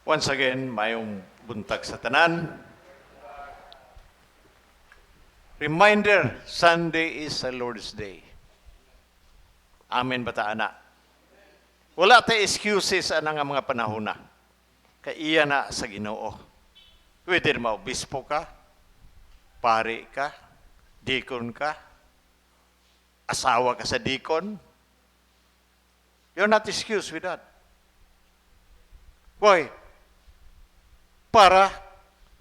Once again, mayong buntag sa tanan. Reminder, Sunday is a Lord's Day. Amen ba ta ana? Wala tay excuses ana nga mga panahon na. Kay iya na sa Ginoo. Whether maobispo ka, pari ka, deacon ka, asawa ka sa deacon, you're not excused with that. Why? Para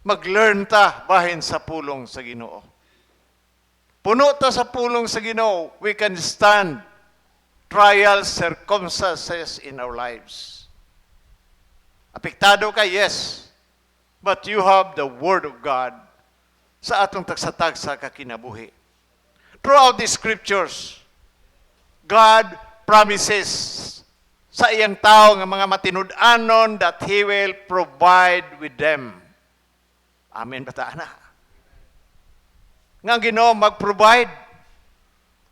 mag-learn ta bahin sa pulong sa Ginoo. Puno ta sa pulong sa Ginoo, we can stand trials, circumstances in our lives. Apektado ka, yes. But you have the Word of God sa atong tagsa-tagsa ka kinabuhi. Throughout the Scriptures, God promises sa iyang tao nga mga matinud-anon that He will provide with them. Amen ba ta ana? Nga ang Ginoo mag-provide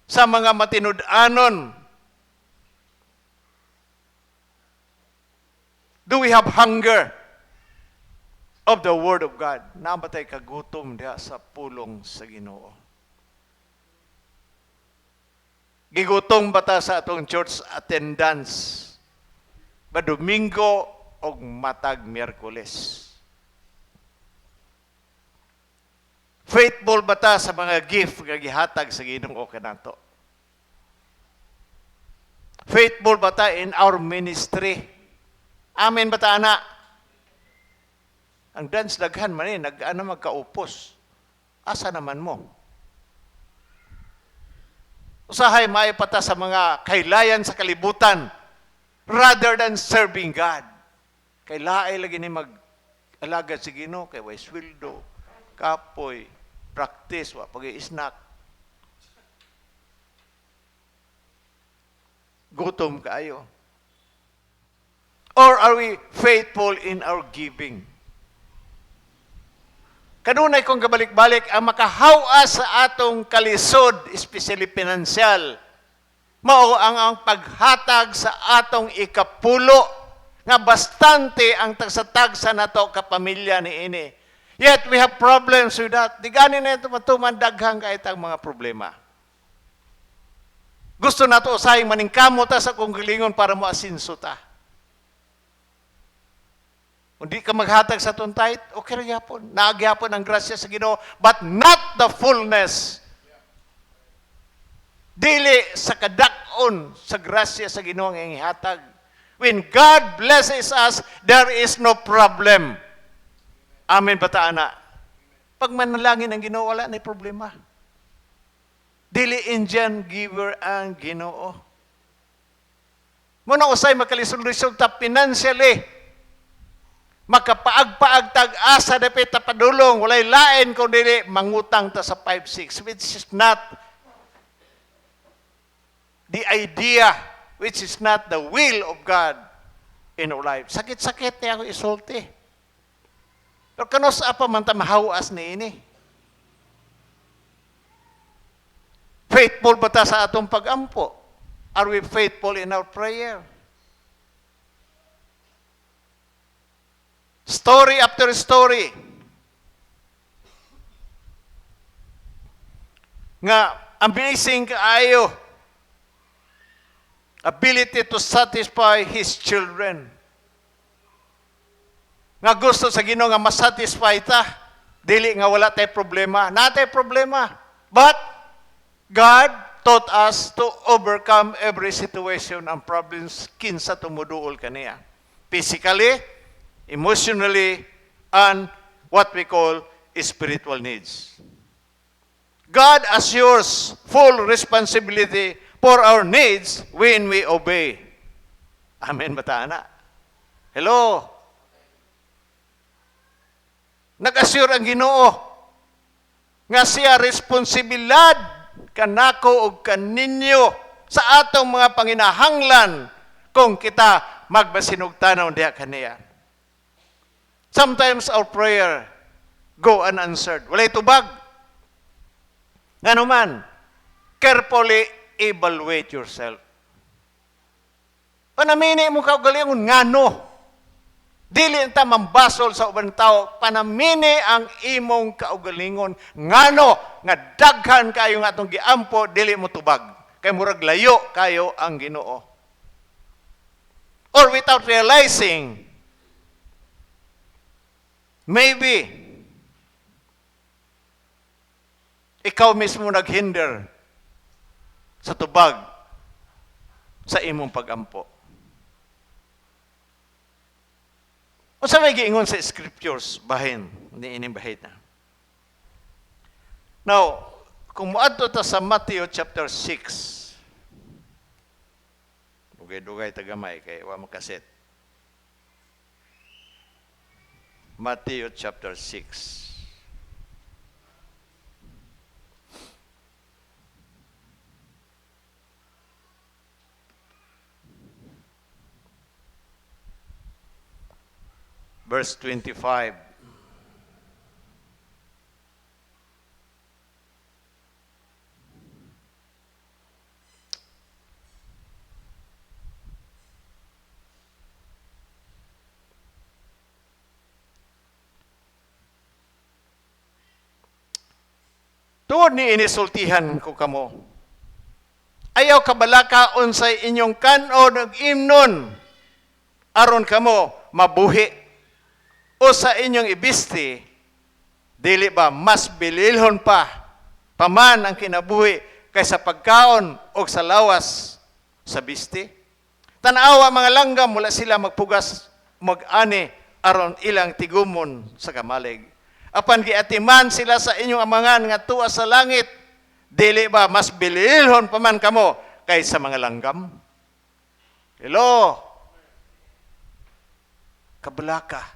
sa mga matinud-anon. Do we have hunger of the Word of God? Naa ba tay kagutom diha sa pulong sa Ginoo? Gigutom ba ta sa atong church attendance? Ba Domingo og matag Miyerkules? Faithful ba ta sa mga gift nga gihatag sa Ginoo kanato? Faithful ba ta in our ministry? Amen ba ta ana? Ang dance daghan man eh, nag-ano magkaupos. Asa naman mo? Usahay maayo pa ta sa mga kailayan sa kalibutan rather than serving God. Kay laay lagi ni mag-alagad sa Ginoo kay way sweldo, kapoy, practice, wa pag snack. Gutom kaayo. Or are we faithful in our giving? Kanunay kong gabalik-balik ang makahawa sa atong kalisod, especially financial, mao ang paghatag sa atong ikapulo nga bastante ang tagsa-tagsa nato kapamilya ni ini. Yet we have problems with that. Di gani na ito matuman, daghang kahit ang mga problema. Gusto nato usahing maningkamo ta sa kung galingon para mo asinso ta. Kung di ka maghatag sa atong tithe, okay ra gyapon. Naa gyapon ang grasya sa Ginoo, but not the fullness. Dili sa kadak-on sa grasya sa Ginoo ang ihatag. When God blesses us, there is no problem. Amen ba ta ana? Pag manalangin ang Ginoo, wala na problema. Dili Indian giver ang Ginoo. Muna usay makalisod-lisod ta financially. Makapaag-paag tag asa dapit ta padulong, walay lain kung dili mangutang ta sa 5-6, which is not the idea, which is not the will of God in our life. Sakit-sakit niya ako isulti. Pero kanos apa man ta mahawas ni ini? Faithful ba ta sa atong pag-ampo? Are we faithful in our prayer? Story after story. Nga amazing kaayo ability to satisfy his children. Nga gusto sa Ginoo nga masatisfy ta, dili nga wala tay problema. Naa tay problema. But God taught us to overcome every situation and problems kinsa tumuduol kaniya. Physically, emotionally, and what we call spiritual needs. God assures full responsibility for our needs when we obey. Amen ba ta, ana? Hello? Nag-assure ang Ginoo nga siya responsibilidad kanako og kaninyo sa atong mga panginahanglan kung kita magmasinugtanaw diha kaniya. Sometimes our prayer go unanswered. Walay tubag. Ngano man, carefully evaluate yourself. Panamini mo kaugalingon ngano. Dili ta mambasol sa ubang tao, panamini ang imong kaugalingon. Ngano nga daghan kayo nga atong giampo, dili mo tubag. Kay murag layo kayo ang Ginoo. Or without realizing, maybe ikaw mismo naghinder sa tubag sa imong pagampo. Unsa may giingon sa scriptures bahin ni ining bahin na? Now, kung moadto ta sa Matthew chapter 6, dugay-dugay ta gamay kay wa makaset. Matthew chapter 6. Verse 25. Tuod ni inisultihan ko kamo. Ayaw kabalaka unsay inyong kan-on ug imnon aron kamo mabuhi. O sa inyong ibisti, dili ba mas bililhon pa paman ang kinabuhi kaysa pagkaon o sa lawas sa bisti? Tanawa mga langgam, wala sila magpugas mag-ani aron ilang tigumon sa kamalig. Apan giatiman sila sa inyong amangan nga tuwa sa langit, dili ba mas bililhon pa man kamo kaysa mga langgam? Hello? Kabalaka.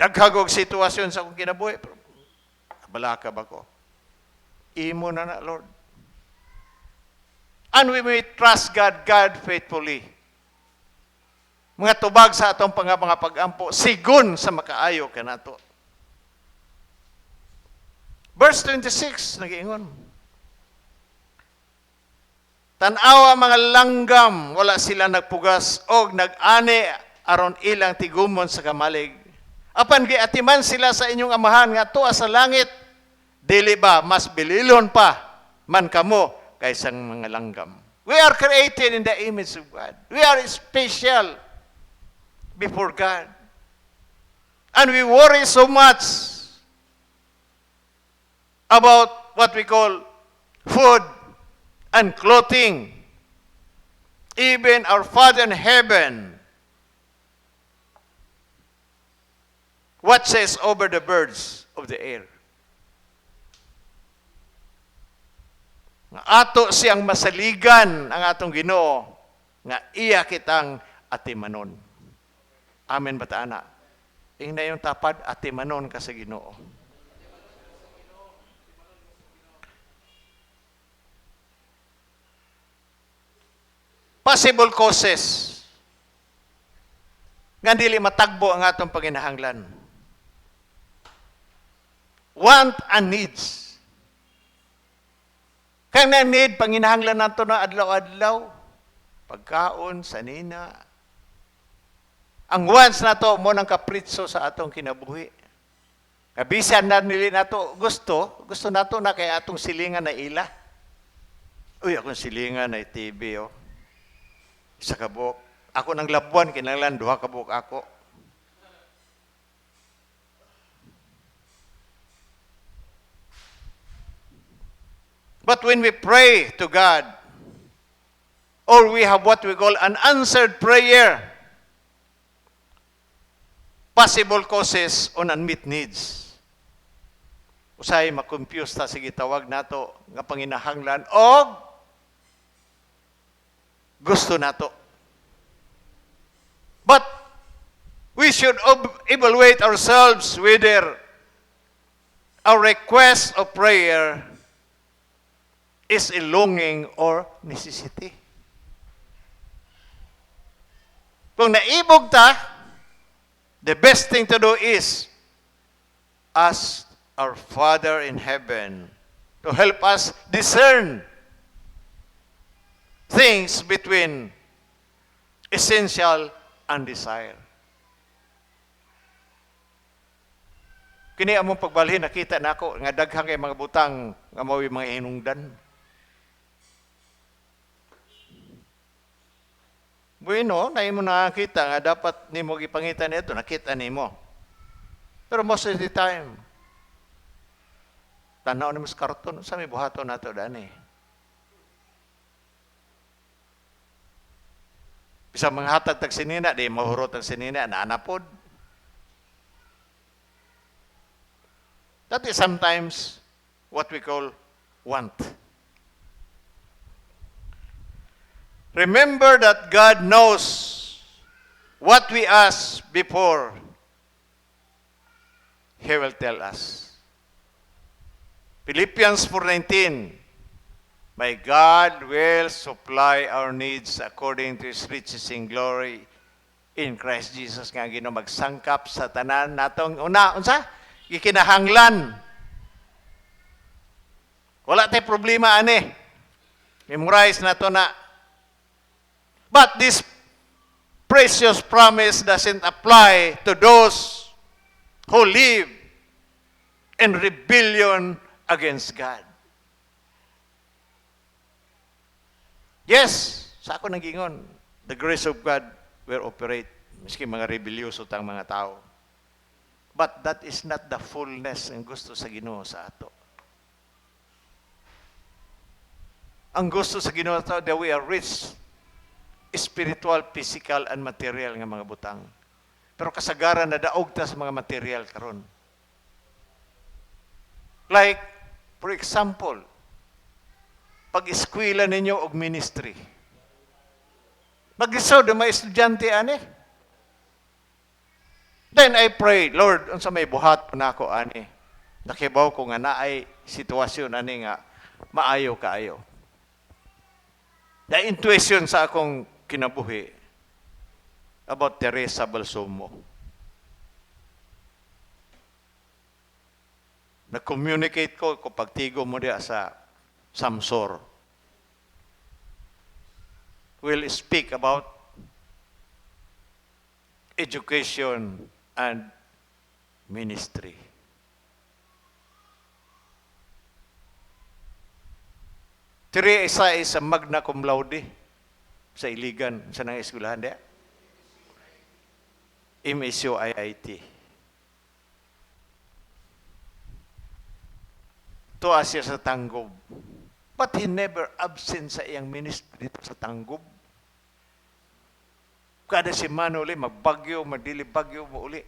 Daghag og sitwasyon sa akong kinabuhi. Pero, kabalaka ba ko? Imo na na, Lord. And we may trust God, God faithfully. Mga tubag sa atong mga pag-ampo, sigon sa makaayo kanato. Verse 26, nag-iingon. Tan-awa mga langgam, wala sila nagpugas og nag-ani aron ilang tigumon sa kamalig. Apan giatiman sila sa inyong amahan nga tuwa sa langit, dili ba mas bililon pa man kamo kaysa mga langgam? We are created in the image of God. We are special before God. And we worry so much about what we call food and clothing. Even our Father in heaven watches over the birds of the air. Nga ato siyang masaligan ang atong Ginoo nga iya kitang atimanon. Amen ba ta, ana? Ingna yung tapad, atimanon ka sa Ginoo. Possible causes nga dili matagbo ang atong panginahanglan. Want and needs. Kaya na need, panginahanglan nato na adlaw-adlaw, pagkaon, sanina. Ang wants nato mo ng kapritso sa atong kinabuhi. Kabisan na nili nato gusto, gusto nato na kay atong silingan na ila. Uy, akong silingan na TV, oh. Isa ka buok. Ako nang labuan, kinahanglan duha ka buok ako. But when we pray to God, or we have what we call an answered prayer, possible causes on unmet needs. Usay ma-confuse ta, sige tawag nato nga panginahanglan og gusto nato. But we should evaluate ourselves whether our request of prayer is a longing or necessity. Kung naibog ta, the best thing to do is ask our Father in heaven to help us discern things between Essential and desire. Kini among pagbalhin, nakita nako nga daghan kay mga butang nga mao'y mga hinungdan. Bueno, na imo nakita nga dapat nimo gipangita nito, nakita nimo. Pero most of the time, tanaw nimo sa karton, sa may buhaton nato dani. Bisa mga hatag tag sinina, di mahurot ang sinina, naanapod. That is sometimes what we call want. Remember that God knows what we ask before He will tell us. Philippians 4:19, "My God will supply our needs according to His riches in glory in Christ Jesus." Nga Ginoo magsangkap sa tanan natong una, unsa? Gikinahanglan. Wala tay problema ani. Memorize na to na. But this precious promise doesn't apply to those who live in rebellion against God. Yes, sa ako nagingon, the grace of God will operate miski mga rebelyoso tang mga tao. But that is not the fullness ng gusto sa Ginoo sa ato. Ang gusto sa Ginoo sa ato, that we are rich, spiritual, physical, and material nga mga butang. Pero kasagaran na daog ta sa mga material karon. Like, for example, pag-eskwela ninyo og ministry. Mag-isod ang mga estudyante ani. Then I pray, "Lord, unsa may buhat nako ani?" Nakibaw ko nga naay sitwasyon ani nga maayo kaayo. The intuition sa akong kinabuhi about Teresa Balsumo. Nag-communicate ko pagtigo mo diya sa Samsor. Will speak about education and ministry. Teresa is a magna cum laude sa Iligan, sa nang eskwelahan diya. MSU IIT. Tuwa siya sa Tanggob. But he never absent sa iyang ministry dito sa Tanggob. Kada semana uli, magbagyo, magdili bagyo mo uli.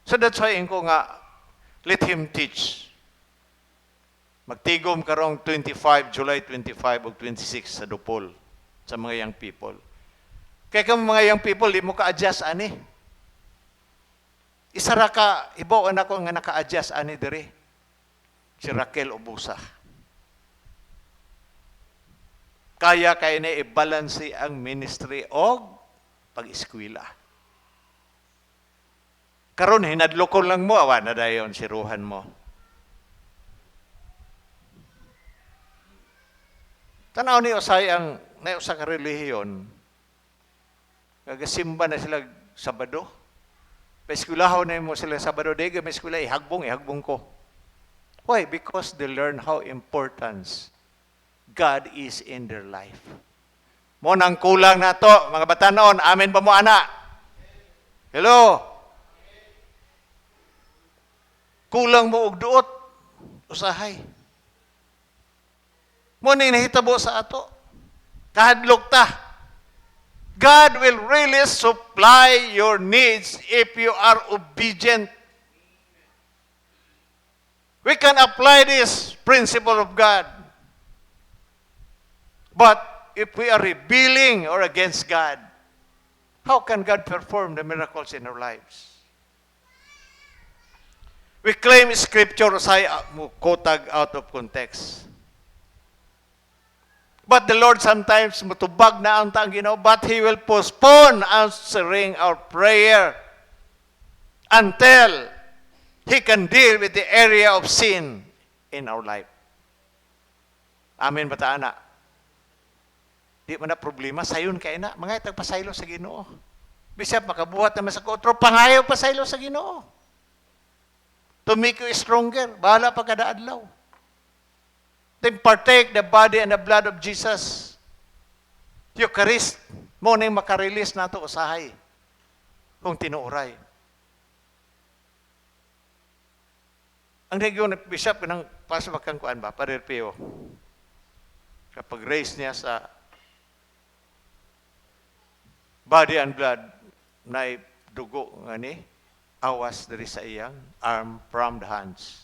So that's why ko nga, let him teach. Magtigom karong 25, July 25 o 26 sa Dupol, sa mga young people. Kaya kung mga young people, di mo ka-adjust ani. Isa ra ka, ibaw anak ko nga naka-adjust ani diri. Si Raquel Obusa. Kaya kay ni i-balance ang ministry og pag-eskwela. Karon hinadlokon lang mo, awa na dayon siruhan mo. Tanaw ni usay ang na usa ka relihiyon. Kagasimba na sila Sabado. Paeskwelahon na mo sila Sabado, di may eskwela, ihagbong, ihagbong ko. Why? Because they learn how important God is in their life. Mo nang kulang na to, mga batanon, amen ba mo ana? Hello? Kulang mo og duot, usahay. Mo ning nahitabo sa ato. Kahadlok ta. God will really supply your needs if you are obedient. We can apply this principle of God. But if we are rebelling or against God, how can God perform the miracles in our lives? We claim scripture say kotag out of context. But the Lord sometimes mutubag na ang taong Ginoo, but He will postpone answering our prayer until He can deal with the area of sin in our life. Amen ba ta, ana? Di man na problema, sayon kay na. Mga itag pasaylo sa Ginoo. Bisag makabuhat naman sa otro, pangayo pasaylo sa Ginoo. To make you stronger, bahala pa kada adlaw. Then partake the body and the blood of Jesus. Eucharist, mao nang makarelease nato usahay kung tinuoray. Ang nagyo ng bishop ng para sa makang kuan ba, Padre Pio, kapag raise niya sa body and blood, na dugo nga ni, awas diri sa iyang arm from the hands.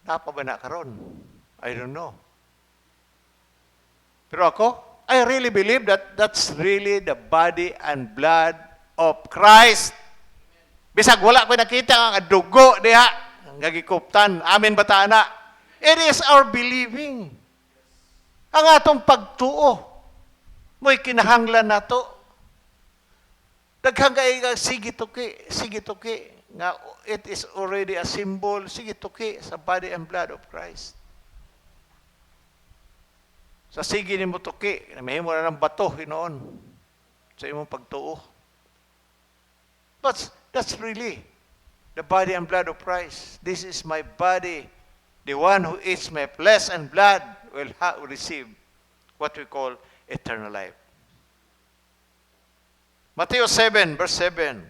Napa ba na karon? I don't know. Pero ako, I really believe that that's really the body and blood of Christ. Bisag wala ko nakita ang dugo diha nga gikuptan. Amen ba ta ana? It is our believing. Ang atong pagtuo mo'y kinahanglan nato. Daghang kay nga sige tuki nga it is already a symbol, sige tuki sa body and blood of Christ. Sa sige nimo tuki, mahimo na ng bato hinoon sa imong pagtuo. But that's really the body and blood of Christ. This is my body. The one who eats my flesh and blood will receive what we call eternal life. Matthew 7, verse 7.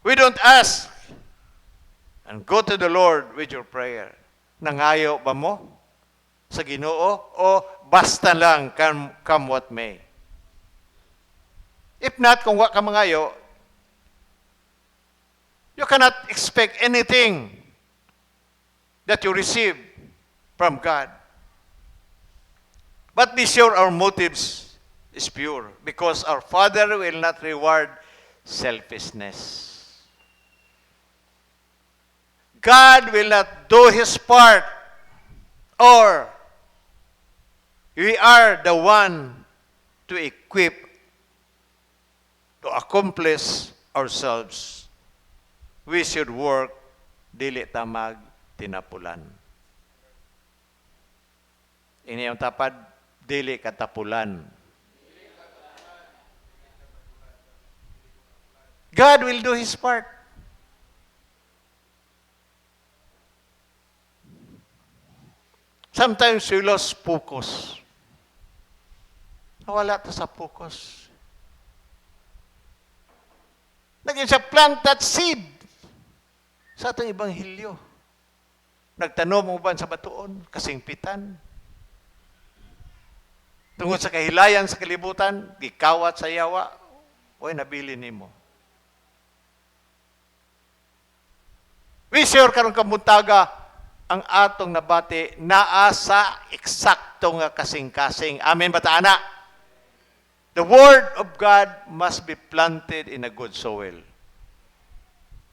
We don't ask and go to the Lord with your prayer. Nangayo ba mo sa Ginoo o basta lang come what may? If not, kung wa ka mangayo, you cannot expect anything that you receive from God. But be sure our motives is pure because our Father will not reward selfishness. God will not do His part, or we are the one to equip to accomplish ourselves. We should work, dili ta magtinapulan. Ini ang tapad, dili katapulan. God will do His part. Sometimes we lost focus. Nawala ta sa focus. Naging siya plant that seed sa atong ebanghelyo. Nagtanom ang uban sa batuon, kasingpitan. Tungod sa kahilayan sa kalibutan, gikawat sa yawa, oy nabili nimo. We sure karong kabuntaga ang atong nabati naa sa eksakto nga kasing-kasing. Amen ba ta ana? The word of God must be planted in a good soil.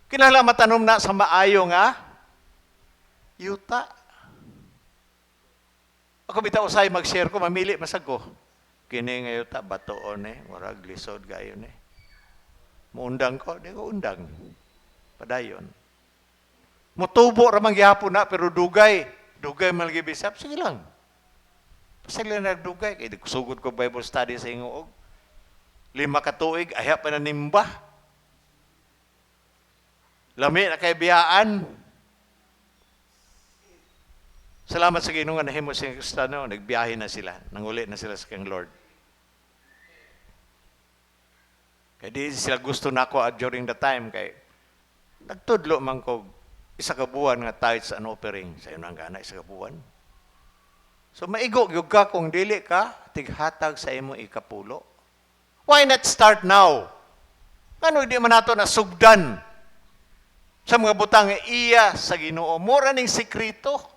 Kinahanglan matanom na sa maayo nga yuta. Ako bitaw usay mag-share ko, mamili masag ko. Kini nga yuta batuon eh, murag lisod gayon eh. Muundang ko, di ko undang. Padayon. Mutubo ra man gihapon na pero dugay, dugay man lagi bisap, sige lang. Pasagla na dugay kay sugod ko Bible study sa Ingoog. 5 ka tuig ayha pa na nimba. Lami na kay biyaan. Salamat sa Ginoo nga nahimo sa Kristiyano, nagbiyahe na sila, nanguli na sila sa kang Lord. Kay di sila gusto nako at during the time kay nagtudlo man ko isa ka buwan nga tithes and offering sa inyo ang gana isa ka buwan. So maigo gyud ka kung dili ka tighatag sa imong ikapulo. Why not start now? Ngano di man nato nasugdan sa mga butang nga iya sa Ginoo? Mura ning sekreto.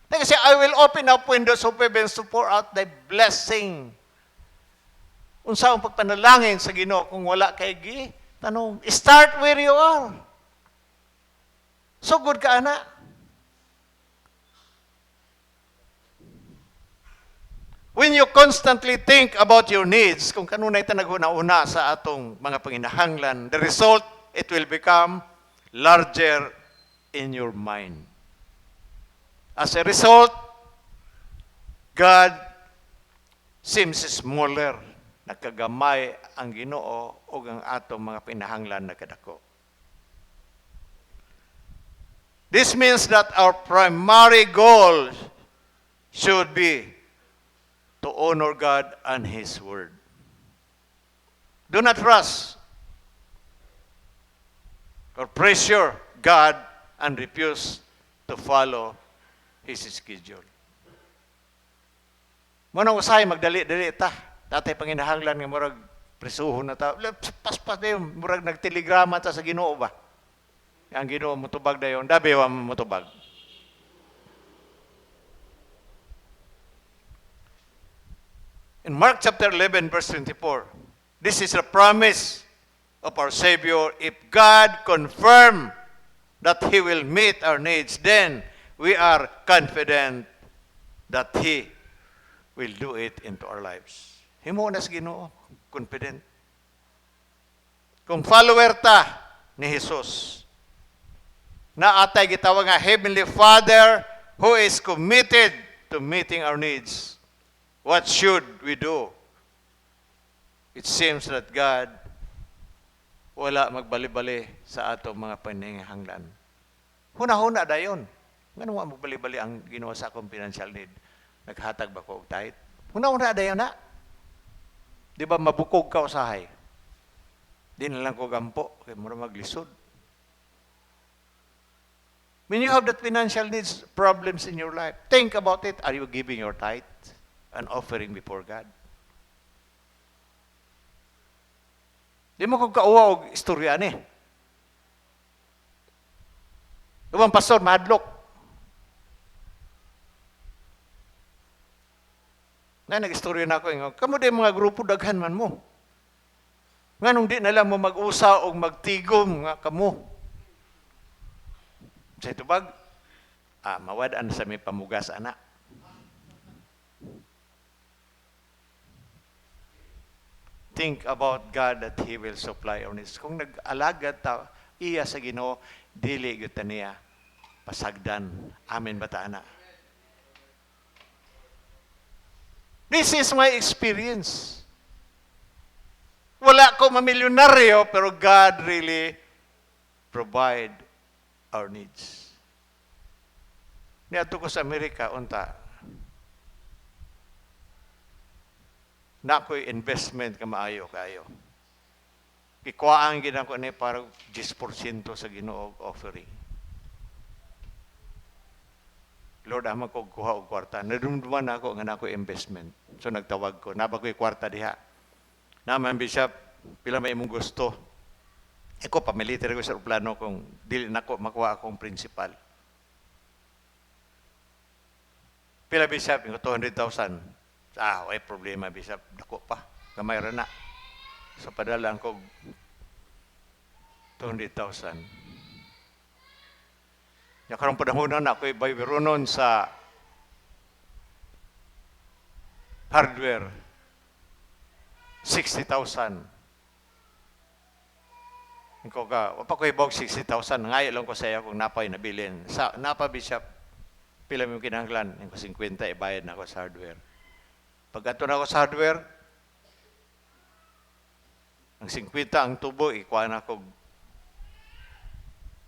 Kasi I will open up windows of heaven to pour out thy blessing. Unsa ang pagpanalangin sa Ginoo kung wala kay gi? Tanong, start where you are. Sugod ka ana. When you constantly think about your needs, kung kanunay ta naghuna-una sa atong mga panginahanglan, the result, it will become larger in your mind. As a result, God seems smaller. Nakagamay ang Ginoo ug ang atong mga pinahanglan nagkadako. This means that our primary goal should be to honor God and His Word. Do not rush or pressure God and refuse to follow His schedule. Mao nang usahay magdali-dali ta. Naa tay panginahanglan nga murag presuhon na ta. Paspas dayon, murag nagtelegrama ta sa Ginoo ba? Ang Ginoo motubag dayon, dabi wa motubag. In Mark chapter 11 verse 24, this is the promise of our Savior. If God confirm that He will meet our needs, then we are confident that He will do it into our lives. Himo na sa Ginoo, confident. Kung follower ta ni Jesus, naa tay gitawag nga Heavenly Father who is committed to meeting our needs. What should we do? It seems that God wala magbali-bali sa ato mga paningahanglan. Huna-huna dayon. Ngano wa magbali-bali ang Ginoo sa akong financial need? Naghatag ba ko og tithe? Huna-huna dayon na. Di ba mabukog ka usahay? Di na lang ko gampo kay mura maglisod. When you have that financial needs problems in your life, think about it. Are you giving your tithe and offering before God? Di mo kong kauwa og istorya ni. Ubang pastor, mahadlok. Na nag-istorya na ako, ingon, kamo di mga grupo daghan man mo. Nganong di na lang mo mag-usa og magtigom nga kamo. Sa tubag, mawad-an sa may pamugas ana. Think about God that He will supply our needs. Kung nag-alagad ta, iya sa Ginoo, dili gyud ta niya pasagdan. Amen ba ta ana? This is my experience. Wala ko mamilyonaryo, pero God really provide our needs. Niadto ko sa Amerika, unta, na ako'y investment ka maayo kayo. Ikuhaan gid ako ni para 10% sa Ginoo offering. Lord, ama ko kuha og kwarta. Nadumduman ako nga na ako'y investment. So nagtawag ko, naba ko'y kwarta diha. Naman, Bishop, pila may imong gusto. Eko, pamiliter ko sa plano kung dili nako makuha akong principal. Pila, Bishop? Ingo 200,000. Way problema, Bishop. Dako pa. Gamay ra na. So, padala ko 200,000. Ya karong panahon na ako'y bayronon sa hardware. 60,000. Ikaw ka, wapa ko ibog 60,000. Ngayo lang ko sa iyo kung napay nabilin. Sa, napa, Bishop, pila mo kinahanglan? Ingo 50, ibayad na ako sa hardware. Pag ato na ako sa hardware, ang 50 ang tubo, ikuha na ako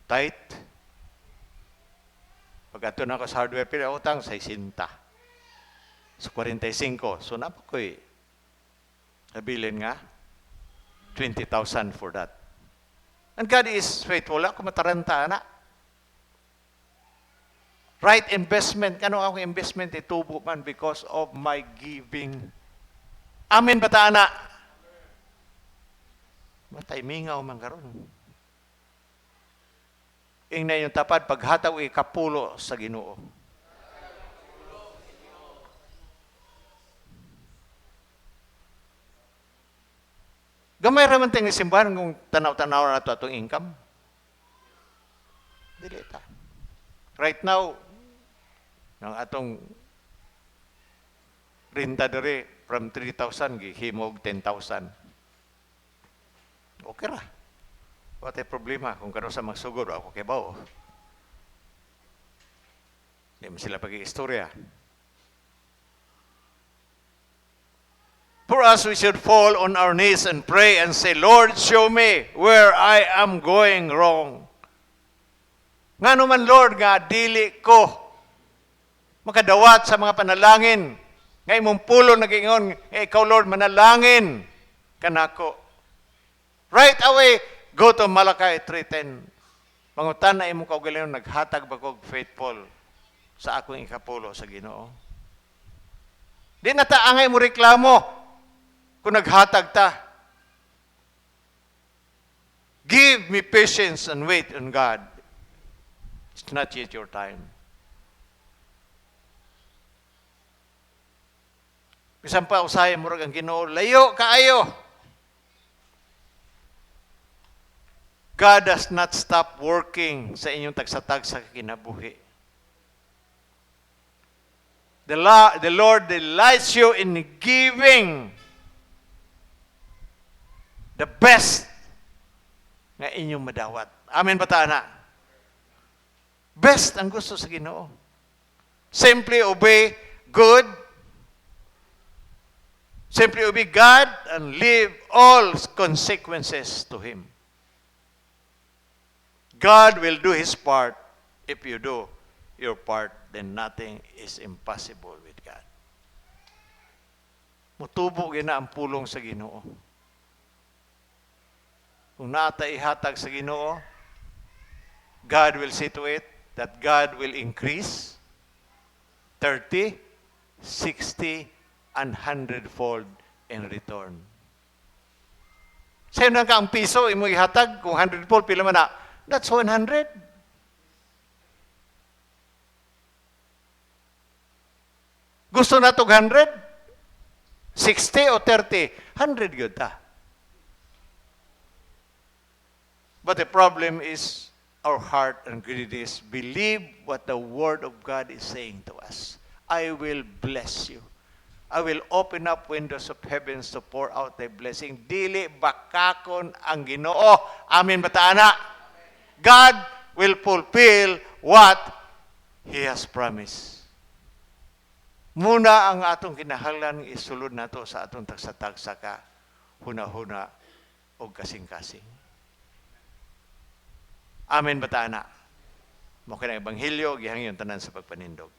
tight. Pag ato na ako sa hardware, pila utang, 60. So, 45. So, napa ko'y nabilin nga, 20,000 for that. And God is faithful. Ako mataranta na. Right investment. Kano akong investment itubo man because of my giving. Amen ba ta, ana? Matay mingaw man karon. Ingnan yung tapad, paghataw ikapulo sa Ginoo. Gamay ra man tayong simbahan kung tanaw-tanaw na ito atong income. Dili ta. Right now, ang atong renta diri from 3,000 gihimog 10,000. Okay ra. Wa tay problema kung kano sa magsugod ako kay bawo. Di man sila pag-iistorya. For us, we should fall on our knees and pray and say, "Lord, show me where I am going wrong. Ngano man, Lord, nga dili ko makadawat sa mga panalangin nga imong pulong nagingon nga ikaw, Lord, manalangin kanako." Right away, go to Malachi 3:10. Mangutana imong kaugalingon, "Naghatag ba kog faithful sa akong ikapulo sa Ginoo?" Di na ta angay mo reklamo kung naghatag ta. Give me patience and wait on God. It's not yet your time. Bisan pa usahay murag ang Ginoo, layo kaayo. God does not stop working sa inyong tagsa-tagsa kinabuhi. The Lord delights you in giving the best nga inyong madawat. Amen ba ta na? Best ang gusto sa Ginoo. Simply obey good. Simply obey God and leave all consequences to Him. God will do His part. If you do your part, then nothing is impossible with God. Mutubo gina ang pulong sa Ginoo. Kung naa ta ihatag sa Ginoo, God will see to it that God will increase 30, 60, and 100-fold in return. Sa'yo na ka ang piso, imo ihatag, kung 100-fold, pila man na? That's 100. Gusto na tog 100? 60 o 30? 100 gyud ta. But the problem is our heart and greediness. Believe what the Word of God is saying to us. "I will bless you. I will open up windows of heavens to pour out a blessing." Dili bakakon ang Ginoo. Amen ba ta ana? God will fulfill what He has promised. Muna ang atong kinahanglan isulod nato sa atong tagsa-tagsa ka huna-huna o kasing-kasing. Amen ba ta ana? Mao kini ang ebanghelyo, gihangyon tanan sa pagpanindog.